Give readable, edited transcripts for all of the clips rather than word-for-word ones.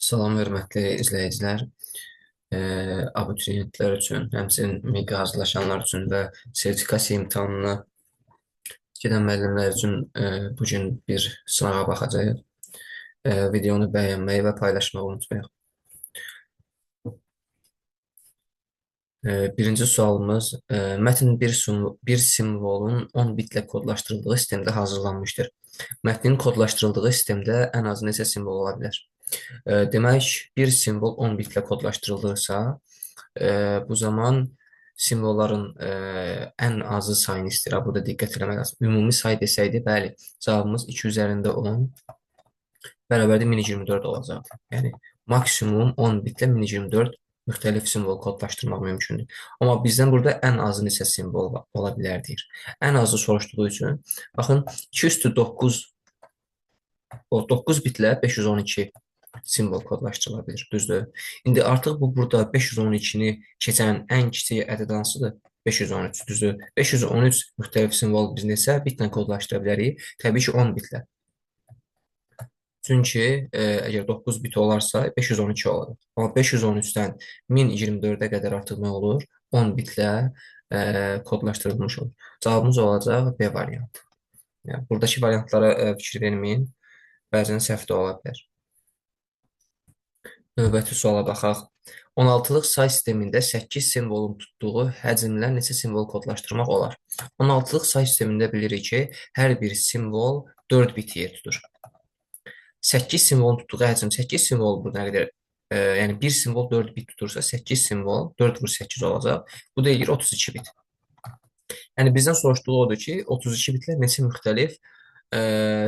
Salam hörmətli izləyicilər, abituriyentlər üçün, həmçinin MİQ hazırlaşanlar üçün və sertifikasiya imtahanına gedən müəllimlər üçün bu gün bir sınağa baxacağıq. Videonu bəyənməyi və paylaşmağı unutmayaq. Birinci sualımız, mətn bir simvolun 10 bitlə kodlaşdırıldığı sistemdə hazırlanmışdır. Mətnin kodlaşdırıldığı sistemdə ən az neçə simvol ola bilər? Demək, bir simvol 10 bitlə kodlaşdırılırsa, bu zaman simvolların ən azı sayını istəyir. Burada diqqət eləmək lazım. Ümumi say desəydi, bəli, cavabımız 2 üzərində 10 bərabərdir 1024 olacaqdı. Yəni, maksimum 10 bitlə 1024 müxtəlif simvol kodlaşdırmaq mümkündür. Amma bizdən burada ən azı neçə simvol ola bilər deyir. Ən azı soruşduğu üçün, baxın, 2 üstü 9, o 9 bitlə 512 simvol kodlaşdırıla bilir, düzdür? İndi artıq bu burada 512-ni keçən ən kiçik ədəd hansıdır? 513, düzdür? 513 müxtəlif simvol biz neçə bitlə kodlaşdıra bilərik? Təbii ki, 10 bitlə. Çünki əgər 9 bit olarsa 512 olar. Amma 513-dən 1024-ə qədər artıq nə olur? 10 bitlə kodlaşdırılmış olur. Cavabımız olacaq B variantı. Yəni, buradakı variantlara fikir verməyin. Bəzən səhv də ola bilər. Növbəti suala baxaq. 16-lıq say sistemində 8 simvolun tutduğu həcmlə neçə simvol kodlaşdırmaq olar? 16-lıq say sistemində bilirik ki, hər bir simvol 4 bit yer tutur. 8 simvolun tutduğu həcm, 8 simvol burada nə qədər, yəni bir simvol 4 bit tutursa, 8 simvol 4 vur 8 olacaq. Bu da eləyir 32 bit. Yəni bizdən soruşduğu odur ki, 32 bitlə neçə müxtəlif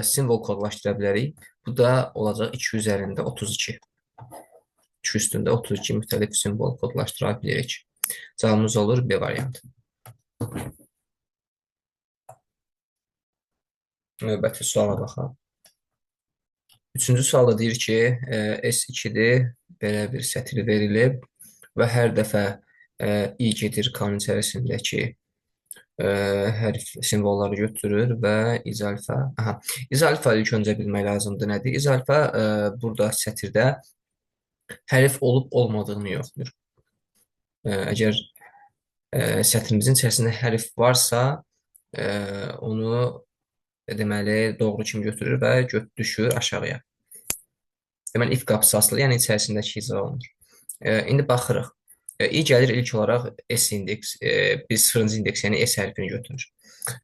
simvol kodlaşdıra bilərik? Bu da olacaq 2 üzərində 32. 2 üstündə 32 müxtəlif simvol kodlaşdıra bilirik. Cavabımız olur B variantı. Növbəti suala baxaq. Üçüncü sualda deyir ki, S2-dir, belə bir sətir verilib və hər dəfə I gedir K-nın içərisindəki hərf simvolları götürür və izalfa. Aha, izalfa ilk öncə bilmək lazımdır nədir? İzalfa burada sətirdə hərf olub olmadığını yoxlayır. Əgər sətrimizin içərisində hərf varsa, onu deməli doğru kimi götürür və düşür aşağıya. Deməli, if qapısı asılı, yəni içərisindəki icra olunur. İndi baxırıq. I gəlir ilk olaraq S indeks, bir sıfırıncı indeks, yəni S hərfini götürür.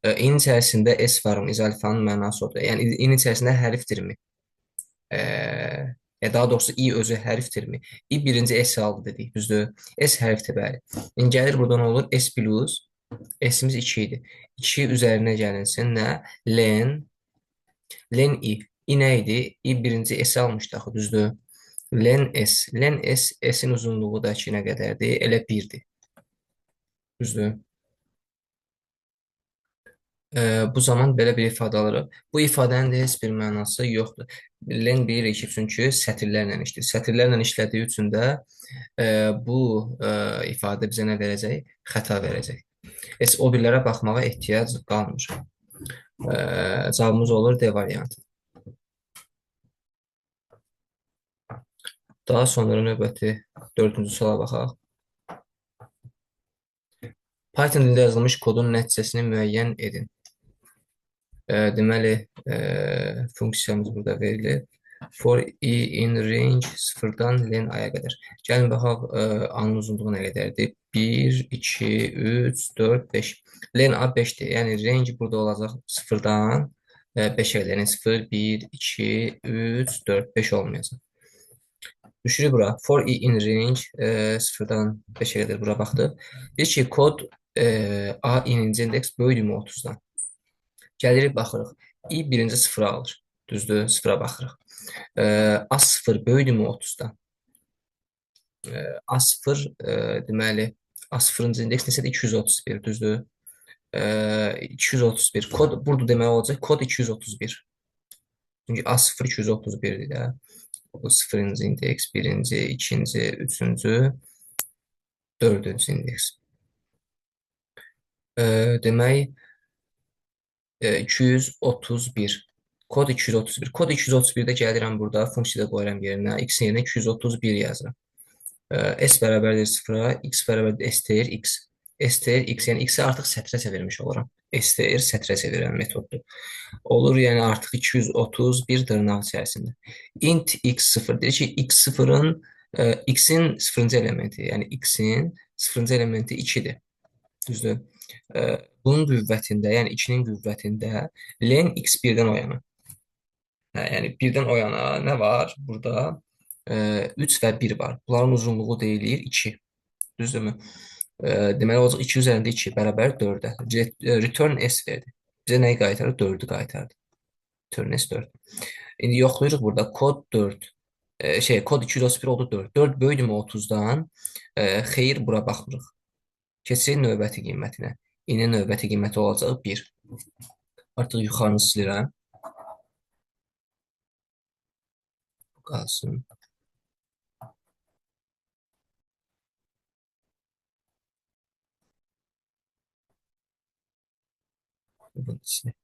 İ-nin içərisində S varmı? İzalfanın mənası odur. Yəni, İ-nin içərisində hərfdirmi? Daha doğrusu I özü hərfdirmi? I birinci S aldı dedik, düzdür? S hərfdir, bəli. İndi gəlir burada nə olur? S plus, S-imiz 2 idi. 2 üzərinə gəlinsin, nə? Len, len I. I nə idi? I birinci S almışdı axı, düzdür? Len S. Len S, S-in uzunluğu da ki, nə qədərdir? Elə 1-dir. Düzdür? Bu zaman belə bir ifadə alırıq. Bu ifadənin də heç bir mənası yoxdur. Len bilirik ki, çünki sətirlərlə işləyir. Sətirlərlə işlədiyi üçün də bu ifadə bizə nə verəcək? Xəta verəcək. Heç o birlərə baxmağa ehtiyac qalmır. Cavabımız olur D variantı. Daha sonra növbəti dördüncü suala baxaq. Python dilində yazılmış kodun nəticəsini müəyyən edin. Deməli, funksiyamız burada verilir. For i in range 0-dan len a-ya qədər. Gəlin baxaq, a-nın uzunluğu nə qədərdir? 1, 2, 3, 4, 5. Len a 5-dir. Yəni, range burada olacaq 0-dan 5-ə qədər. Yəni, 0, 1, 2, 3, 4, 5 olmayacaq. Düşürük bura. For i in range 0-dan 5-ə qədər bura baxdıq. Deyir ki, kod a ininci indeks böyüdürmü 30-dan? Gəlirik, baxırıq. I birinci sıfıra alır. Düzdür, sıfıra baxırıq. A0 böyüdürmü 30-dan? A0, deməli, A0-cı indeks neçədir? 231, düzdür? 231. Kod burada demək olacaq, kod 231. Çünki A0 231-dir də. Bu sıfırıncı indeks, birinci, ikinci, üçüncü, dördüncü indeks. Demək, 231. Kod 231. Kod 231-də gəlirəm burada, funksiya da qoyuram yerinə. X-in yerinə 231 yazıram. S bərabərdir 0-a, X bərabərdir STR X. STR X, yəni X-i artıq sətrə çevirmiş oluram. STR sətrə çevirən metoddur. Olur, yəni artıq 231 dırnaq içərisində. Int X0 deyir ki, X0-ın, X-in 0-cı elementi, yəni X-in 0-cı elementi 2-dir. Düzdür? Bunun qüvvətində, yəni 2-nin qüvvətində len X1-dən o yana. Yəni 1-dən o yana nə var? Burada 3 və 1 var. Bunların uzunluğu deyilir 2. Düzdürmü? Deməli, olacaq 2 üzərində 2 bərabər 4-ə. Return S verdi. Bizə nəyi qaytarır? 4-ü qaytardı. Return S 4. İndi yoxlayırıq burada. Kod 4. Kod 231 oldu 4. 4 böyüdümü 30-dan? Xeyr, bura baxmırıq. Keçirik növbəti qiymətinə. İndi növbəti qiyməti olacaq 1. Artıq yuxarını silirəm. Qalsın. Bunu silək.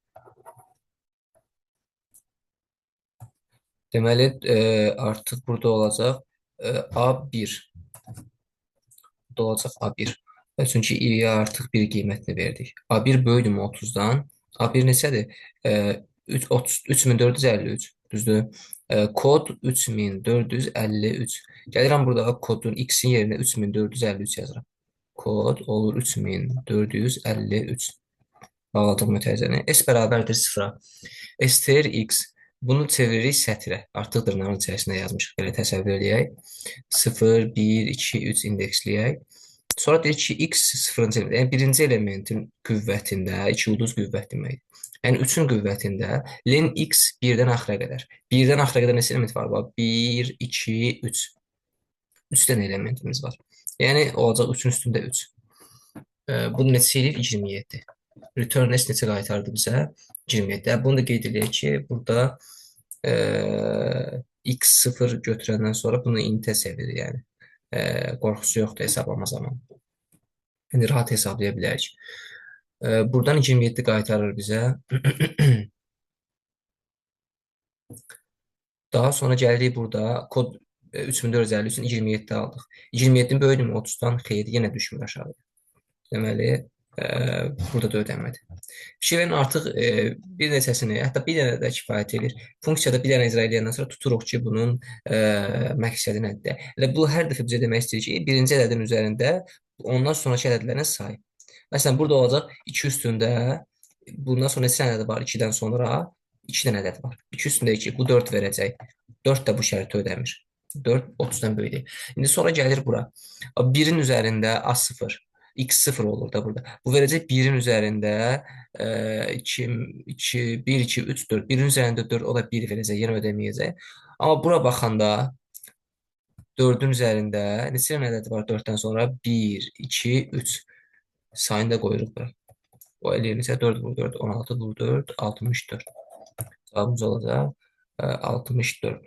Deməli, artıq burada olacaq A1. Burada olacaq A1. Çünki i-yə artıq 1 qiymətini verdik. A1 böyüdümü 30-dan? A1 neçədir? 3453. Düzdür? Kod 3453. Gəlirəm burada kodun X-in yerinə 3453 yazıram. Kod olur 3453. Bağladıq mötərizəni. S bərabərdir 0-a. STR X. Bunu çeviririk sətrə. Artıq dırnağın içərisində yazmışıq. Belə təsəvvür eləyək. 0, 1, 2, 3 indeksləyək. Sonra deyir ki, X 0-cı element. Yəni, birinci elementin qüvvətində, 2 ulduz qüvvət deməkdir. Yəni, 3-ün qüvvətində len X 1-dən axıra qədər. 1-dən axıra qədər neçə element var? Bax, 1, 2, 3. 3 dənə elementimiz var. Yəni, olacaq 3-ün üstündə 3. Bu neçə eləyir? 27. Return S neçə qaytardı bizə? 27. Bunu da qeyd eləyək ki, burada X0 götürəndən sonra bunu intə çevirir. Yəni, qorxusu yoxdur hesablama zamanı. Yəni, rahat hesablaya bilərik. Buradan 27 qaytarır bizə. Daha sonra gəlirik burada kod 3453-ün 27 aldıq. 27-ni böyüdüm 30-dan, xeyr, yenə düşmür aşağıya. Deməli, burada da ödənmədi. Fikir verin, artıq bir neçəsini, hətta bir dənə də kifayət edir. Funksiyada bir dənə icra edəndən sonra tuturuq ki, bunun məqsədi nədir? Elə bu hər dəfə bizə demək istəyir ki, birinci ədədin üzərində ondan sonraki ədədlərin sayı. Məsələn, burada olacaq 2 üstündə, bundan sonra neçə ədəd var? 2-dən sonra 2 dənə ədəd var. 2 üstündə 2, bu 4 verəcək. 4 də bu şərti ödəmir. 4, 30-dan böyük deyil. İndi sonra gəlir bura. 1-in üzərində A0, X0 olur da burada. Bu verəcək 1-in üzərində 2, 2, 1, 2, 3, 4. 1-in üzərində 4, o da 1 verəcək, yenə ödəməyəcək. Amma bura baxanda 4-ün üzərində neçə ədəd var 4-dən sonra? 1, 2, 3. Sayını da qoyuruq bura. O eləyir neçə? 4 vur 4, 16 vur 4, 64. Cavabımız olacaq 64.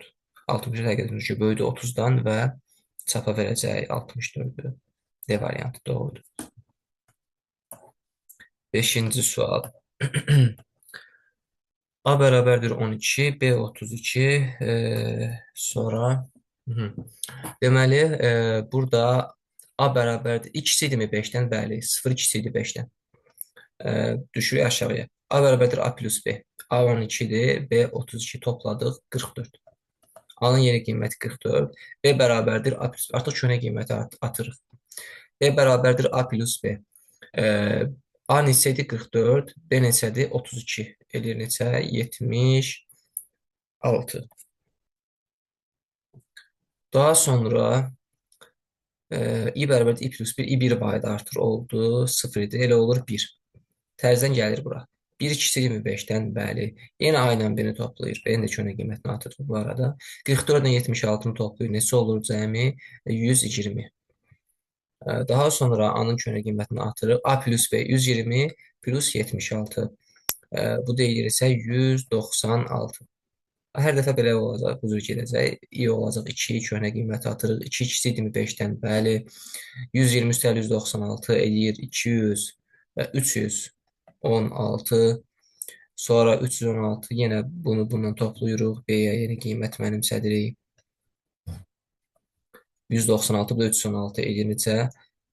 64 həqiqətən ki, böyüdü 30-dan və çapa verəcək 64-ü. D variantı doğrudur. 5-ci sual. A bərabərdir 12, B 32, sonra Deməli, burada A bərabərdir 2 idimi 5-dən? Bəli, 0 2 idi 5-dən. Düşürük aşağıya. A bərabərdir A plus B. A 12-dir, B 32 topladıq, 44. A-nın yeni qiyməti 44. B bərabərdir A plus B. Artıq köhnə qiyməti atırıq. B bərabərdir A plus B. A neçə idi? 44. B neçədir? 32. Eləyir neçə? 76. Daha sonra I bərabərdir I plus 1. I 1 vahid artır oldu. 0 idi. Elə olur 1. Tərzdən gəlir bura. 1 ikisi 25-dən, bəli. Yenə A ilə B-ni toplayır. B-nin də köhnə qiymətini atırıq bu arada. 44 ilə 76-nı toplayır. Neçə olur cəmi? 120. Daha sonra A-nın köhnə qiymətini atırıq. A plus B 120 plus 76. Bu deyilir isə 196. Hər dəfə belə olacaq, bu cür gedəcək. I olacaq 2, köhnə qiyməti atırıq. 2 ikisi 25-dən, bəli. 120 üstəl 196 eləyir 200 və 316. Sonra 316 yenə bunu bundan toplayırıq. B-yə yeni qiymət mənimsədirik. 196 bu da 316 edir neçə?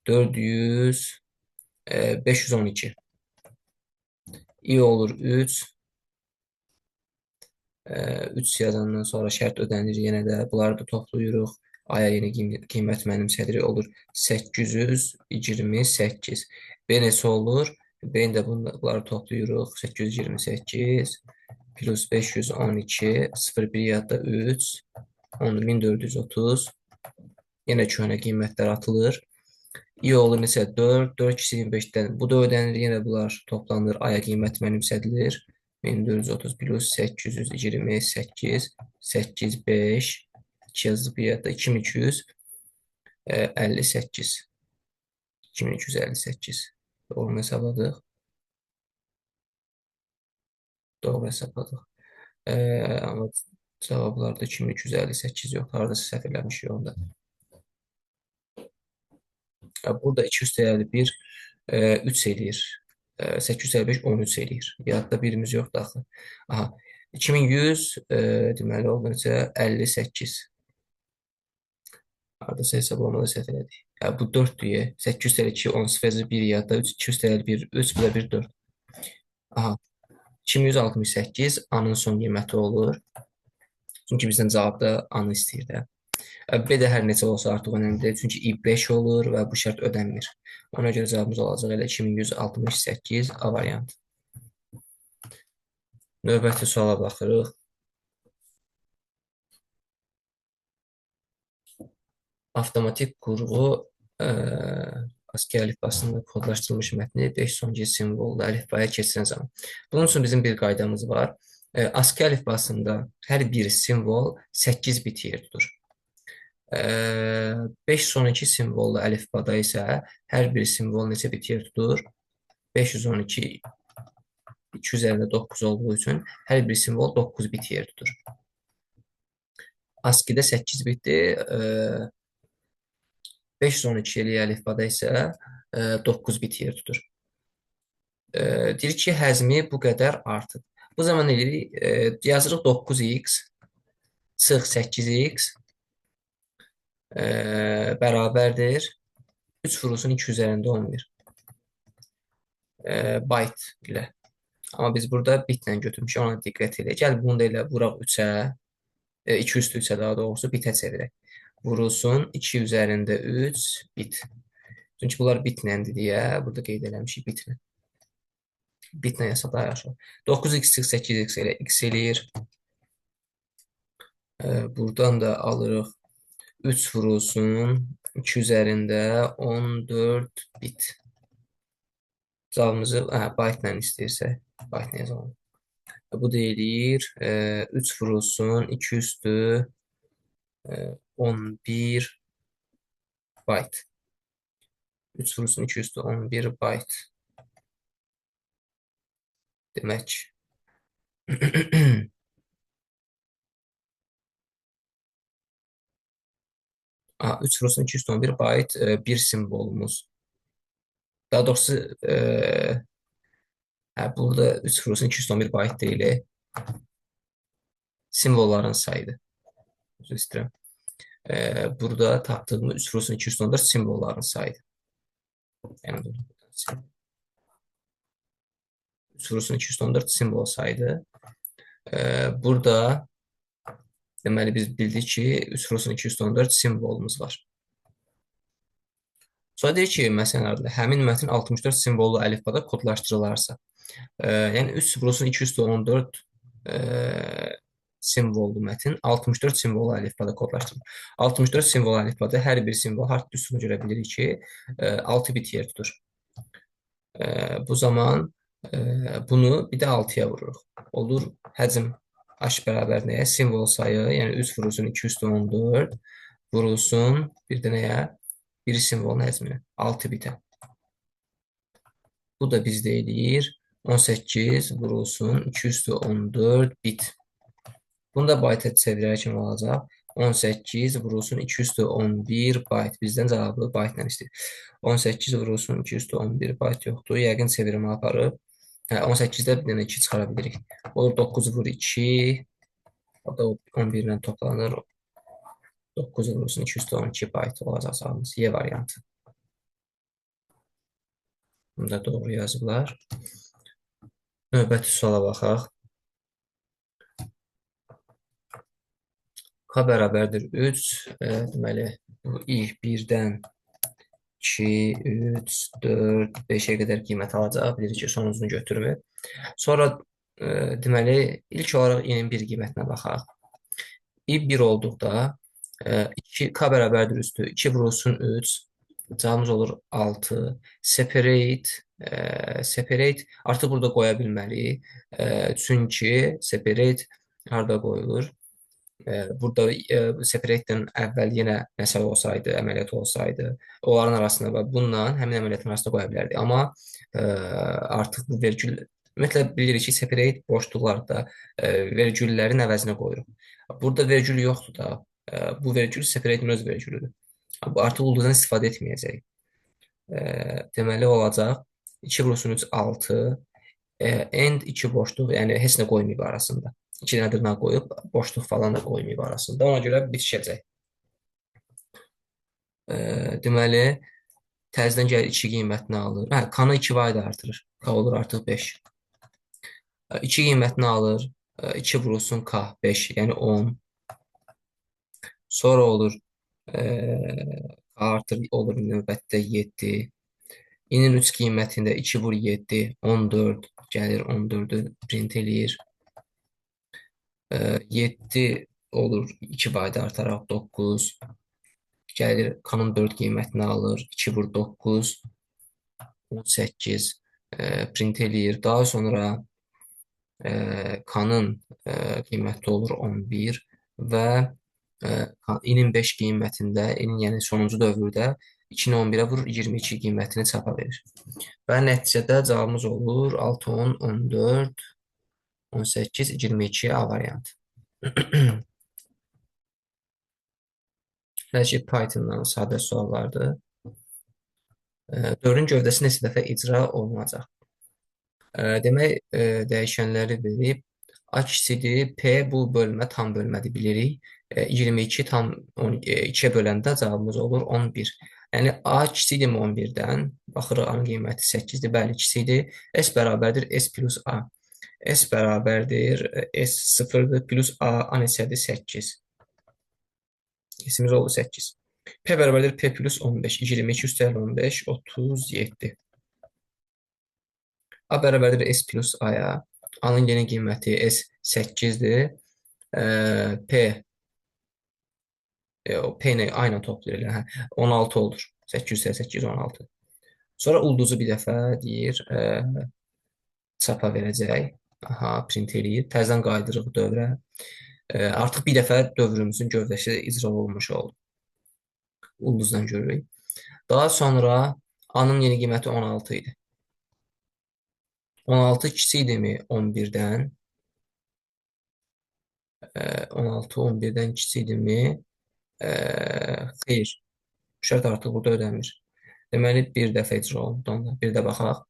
400, 512. I olur 3. 3 yazandan sonra şərt ödənir yenə də. Bunları da toplayırıq. A-ya yeni qiymət mənimsədirik. Olur 828. B neçə olur? B-ni də bunları toplayırıq. 828 plus 512, 0,1 yadda 3, 1430. Yenə köhnə qiymətlər atılır. I olur neçə? 4, 4 kiçik 25-dən. Bu da ödənilir. Yenə bunlar toplanır. A-ya qiymət mənimsədilir. 1430 plus 828, 8, 5, 2 yazıb bir yadda 2258. 2258. Doğru mu hesabladıq? Doğru hesabladıq. Amma cavablarda 2258 yox. Haradasa səhv eləmişik onda. Burada 251, 3 eləyir. 855, 13 eləyir. Yadda birimiz yoxdur axı. Aha. 2100, deməli, oldu neçə? 58. Haradasa hesablamada səhv elədik. Bu 4-dür. 852, 10, 0, 1 yadda 3, 251, 3, bu da 1, 4. Aha. 2168 A-nın son qiyməti olur. Çünki bizdən cavabda A-nı istəyir də. B də hər neçə olsa artıq önəmli deyil. Çünki I5 olur və bu şərt ödənmir. Ona görə cavabımız olacaq elə 2168 A variantı. Növbəti suala baxırıq. Avtomatik qurğu ASCII əlifbasında kodlaşdırılmış mətni 5 sonuncu simvollu əlifbaya keçirən zaman. Bunun üçün bizim bir qaydamız var. ASCII əlifbasında hər bir simvol 8 bit yer tutur. 5 son 2 simvollu əlifbada isə hər bir simvol neçə bit yer tutur? 512, 2 üzərində 9 olduğu üçün hər bir simvol 9 bit yer tutur. ASCII-də 8 bitdir. 512-li əlifbada isə 9 bit yer tutur. Deyir ki, həzmi bu qədər artıb. Bu zaman eləyirik, yazırıq 9x çıx 8x bərabərdir 3 vurulsun 2 üzərində 11 byte ilə. Amma biz burada bitlə götürmüşük, ona diqqət edək. Gəl bunu da elə vuraq 3-ə, 2 üstü 3-ə daha doğrusu bitə çevirək. Vurulsun 2 üzərində 3 bit. Çünki bunlar bitləndir deyə burada qeyd eləmişik bitlə. Bitlə yazsa daha yaxşı olur. 9x çıx 8x elə x eləyir. Buradan da alırıq 3 vurulsun 2 üzərində 14 bit. Cavabımızı byte-la istəyirsə, byte-la yazalım. Bu da eləyir. 3 vurulsun 2 üstü 11 byte. 3 vurulsun 2 üstü 11 byte. Demək. Aha, 3 vurulsun 211 byte bir simvolumuz. Daha doğrusu burada 3 vurulsun 211 byte deyil. Simvolların sayıdır. Üzr istəyirəm. Burada tapdığımız 3 vurulsun 214 simvolların sayıdır. Yəni 3 vurulsun 214 simvol sayıdır. Burada deməli biz bildik ki 3 vurulsun 214 simvolumuz var. Sonra deyir ki, məsələn, həmin mətn 64 simvollu əlifbada kodlaşdırılarsa, yəni 3 vurulsun 214 simvollu mətn 64 simvollu əlifbada kodlaşdırılır. 64 simvollu əlifbada hər bir simvol hard düsturu görə bilirik ki, 6 bit yer tutur. Bu zaman bunu bir də 6-ya vururuq. Olur həcm H bərabər nəyə? Simvol sayı, yəni 3 vurulsun 214 vurulsun bir də nəyə? Bir simvolun həcminə, 6 bitə. Bu da bizdə eləyir 18 vurulsun 214 bit. Bunu da byte-a çevirərkən olacaq 18 vurulsun 211 byte. Bizdən cavabı byte-la istəyir. 18 vurulsun 211 byte yoxdur. Yəqin çevirmə aparıb. Hə, 18-də bir dənə 2 çıxara bilirik. Olur 9 vur 2. O da 11 ilə toplanır. 9 vurulsun 212 bayt olacaq cavabımız. Y variantı. Bunu da doğru yazıblar. Növbəti suala baxaq. K bərabərdir 3. Deməli, bu i 1-dən 2, 3, 4, 5-ə qədər qiymət alacaq. Bilirik ki, sonuncunu götürmür. Sonra, deməli, ilk olaraq i-nin 1 qiymətinə baxaq. I 1 olduqda 2, K bərabərdir üstü 2 vurulsun 3. Cavabımız olur 6. Separate artıq burada qoya bilməliyik. Çünki separate harada qoyulur? Burada separate-dən əvvəl yenə nəsə olsaydı, əməliyyat olsaydı, onların arasında və bununla həmin əməliyyatın arasında qoya bilərdik. Amma artıq bu vergül, ümumiyyətlə bilirik ki, separate boşluqlarda vergüllərin əvəzinə qoyuruq. Burada vergül yoxdur da. Bu vergül separate-in öz vergülüdür. Artıq ulduzdan istifadə etməyəcəyik. Deməli olacaq 2 vurulsun 3, 6. End 2 boşluq, yəni heç nə qoymayıb arasında. 2 dənə dırnaq qoyub, boşluq falan da qoymayıb arasında. Ona görə bitişəcək. Deməli, təzədən gəlir 2 qiymətini alır. Hə, K-nı 2 vahid artırır. K olur artıq 5. 2 qiymətini alır. 2 vurulsun K, 5, yəni 10. Sonra olur K artır olur növbətdə 7. İ-nin 3 qiymətində 2 vur 7, 14 gəlir, 14-ü print eləyir. 7 olur 2 vahid artaraq 9. Gəlir K-nın 4 qiymətini alır. 2 vur 9, 18 print eləyir. Daha sonra K-nın qiyməti olur 11 və i-nin 5 qiymətində, i-nin yəni sonuncu dövrdə 2-ni 11-ə vurur, 22 qiymətini çapa verir. Və nəticədə cavabımız olur 6, 10, 14, 18, 22 A variantı. Hələ ki, Pythondan sadə suallardır. Dövrün gövdəsi neçə dəfə icra olunacaq? Demək, dəyişənləri verib. A kiçikdir, P bu bölmə tam bölmədir, bilirik. 22 tam 2-yə böləndə cavabımız olur 11. Yəni A kiçikdirmi 11-dən? Baxırıq, A-nın qiyməti 8-dir, bəli, kiçikdir. S bərabərdir S plus A. S bərabərdir, S 0-dır, plus A, A neçədir? 8. S-imiz oldu 8. P bərabərdir P plus 15. 22 üstəl 15, 37. A bərabərdir S plus A-ya. A-nın yeni qiyməti S 8-dir. P o P ilə A ilə toplayır elə. Hə, 16 olur. 8 8, 16. Sonra ulduzu bir dəfə deyir, çapa verəcək. Aha, print eləyir. Təzədən qayıdırıq dövrə. Artıq bir dəfə dövrümüzün gövdəsi icra olunmuş oldu. Ulduzdan görürük. Daha sonra A-nın yeni qiyməti 16 idi. 16 kiçik idimi 11-dən? 16 11-dən kiçik idimi? Xeyr. Şərt artıq burada ödənmir. Deməli, bir dəfə icra olundu onda. Bir də baxaq.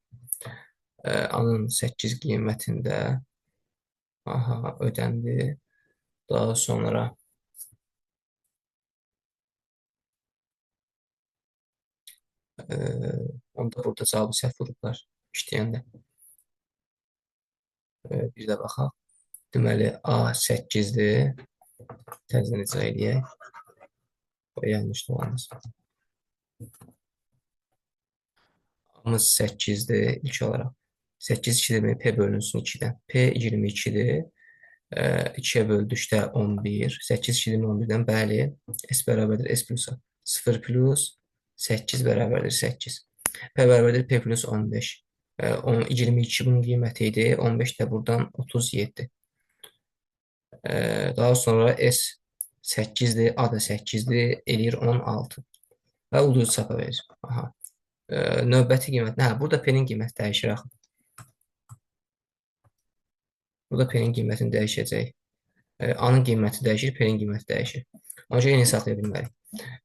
A-nın 8 qiymətində aha, ödəndi. Daha sonra onda burada cavabı səhv vurublar işləyəndə. Bir də baxaq. Deməli, A 8-dir. Təzədən icra eləyək. Bu yanlış olanız. A-mız 8-dir ilk olaraq. 8 2 demək P bölünsün 2-dən. P 22-dir. 2-yə böldükdə 11. 8 2 demək 11-dən. Bəli. S bərabərdir S plus A. 0 plus 8 bərabərdir 8. P bərabərdir P plus 15. 22 bunun qiyməti idi. 15 də buradan 37. Daha sonra S 8-dir, A da 8-dir, eləyir 16. Və ulduzu çapa verir. Aha. Növbəti qiymət, hə, burada P-nin qiyməti dəyişir axı. Burada P-nin qiymətini dəyişəcək. A-nın qiyməti dəyişir, P-nin qiyməti dəyişir. Ona görə eyni saxlaya bilmərik.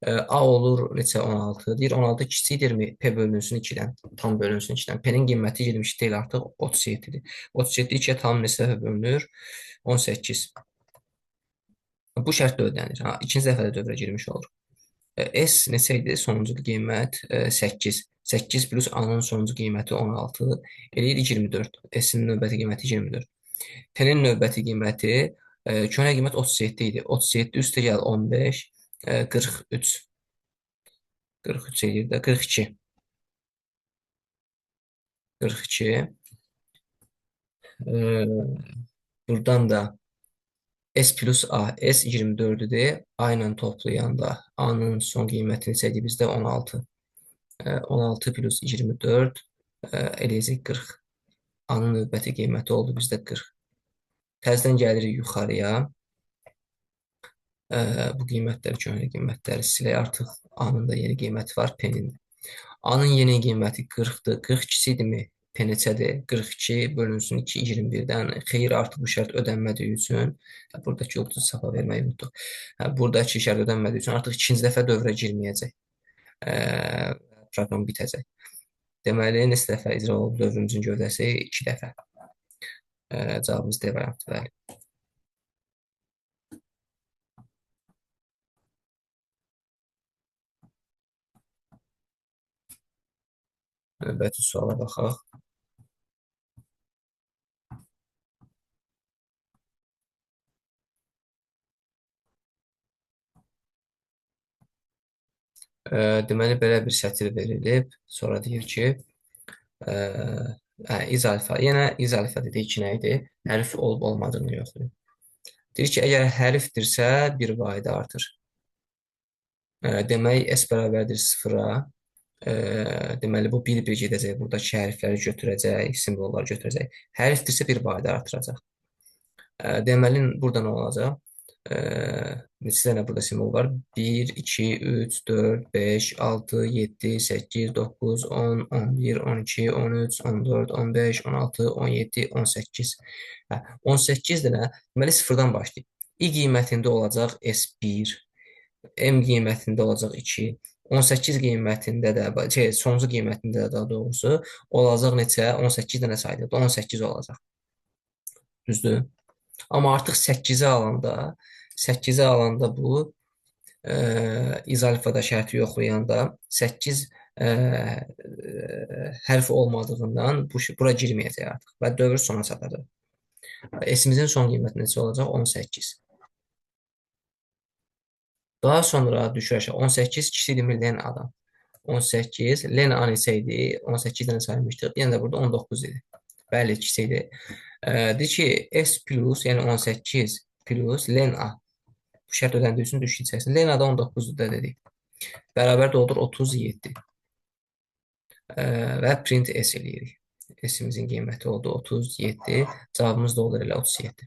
A olur neçə? 16. Deyir 16 kiçikdirmi? P bölünsün 2-dən. Tam bölünsün 2-dən. P-nin qiyməti 22 deyil artıq 37-dir. 37 2-yə tam neçə dəfə bölünür? 18. Bu şərt də ödənir. Ha, ikinci dəfə də dövrə girmiş olur. S neçə idi? Sonuncu qiymət 8. 8 plus A-nın sonuncu qiyməti 16. Eləyir 24. S-in növbəti qiyməti 24. P-nin növbəti qiyməti köhnə qiymət 37 idi. 37 üstə gəl 15. 43. 43 eləyir də 42. 42. Buradan da S plus A. S 24-dür. A ilə toplayanda A-nın son qiyməti neçə idi bizdə? 16. 16 plus 24 eləyəcək 40. A-nın növbəti qiyməti oldu bizdə 40. Təzədən gəlirik yuxarıya. Bu qiymətləri, köhnə qiymətləri silək. Artıq A-nın da yeni qiyməti var, P-nin də. A-nın yeni qiyməti 40-dır. 40 kiçikdirmi? P neçədir? 42 bölünsün 2, 21-dən. Xeyr, artıq bu şərt ödənmədiyi üçün, buradakı ulduzu sapa verməyi unutduq. Buradakı şərt ödənmədiyi üçün artıq ikinci dəfə dövrə girməyəcək. Proqram bitəcək. Deməli, neçə dəfə icra olub dövrümüzün gövdəsi? 2 dəfə. Cavabımız D variantı, bəli. Növbəti suala baxaq. Deməli, belə bir sətir verilib. Sonra deyir ki, iz alfa. Yenə iz alfa dedik ki, nə idi? Hərf olub olmadığını yoxlayır. Deyir ki, əgər hərfdirsə, bir vahid artır. Demək, S bərabərdir 0-a. Deməli, bu bir-bir gedəcək. Buradakı hərfləri götürəcək, simvolları götürəcək. Hərfdirsə, bir vahid artıracaq. Deməli, burada nə olacaq? Neçə dənə burada simvol var? 1, 2, 3, 4, 5, 6, 7, 8, 9, 10, 11, 12, 13, 14, 15, 16, 17, 18. Hə, 18 dənə, deməli, sıfırdan başlayıb. I qiymətində olacaq S1, M qiymətində olacaq 2, 18 qiymətində də, sonuncu qiymətində də daha doğrusu olacaq neçə? 18 dənə sayılır. 18 olacaq. Düzdür? Amma artıq 8-i alanda, 8-i alanda bu iz alfada şərti yoxlayanda 8 hərf olmadığından bura girməyəcək artıq və dövr sona çatacaq. S-imizin son qiyməti neçə olacaq? 18. Daha sonra düşür aşağı. 18 kiçikdirmi len A-dan? 18, len A neçə idi? 18 dənə saymışdıq. Yenə də burada 19 idi. Bəli, kiçikdir. Deyir ki, S plus, yəni 18 plus len A. Bu şərt ödəndiyi üçün düşük hissəsini. Len A da 19-dur da dedik. Bərabər də olur 37. Və print S eləyirik. S-imizin qiyməti oldu 37. Cavabımız da olur elə 37.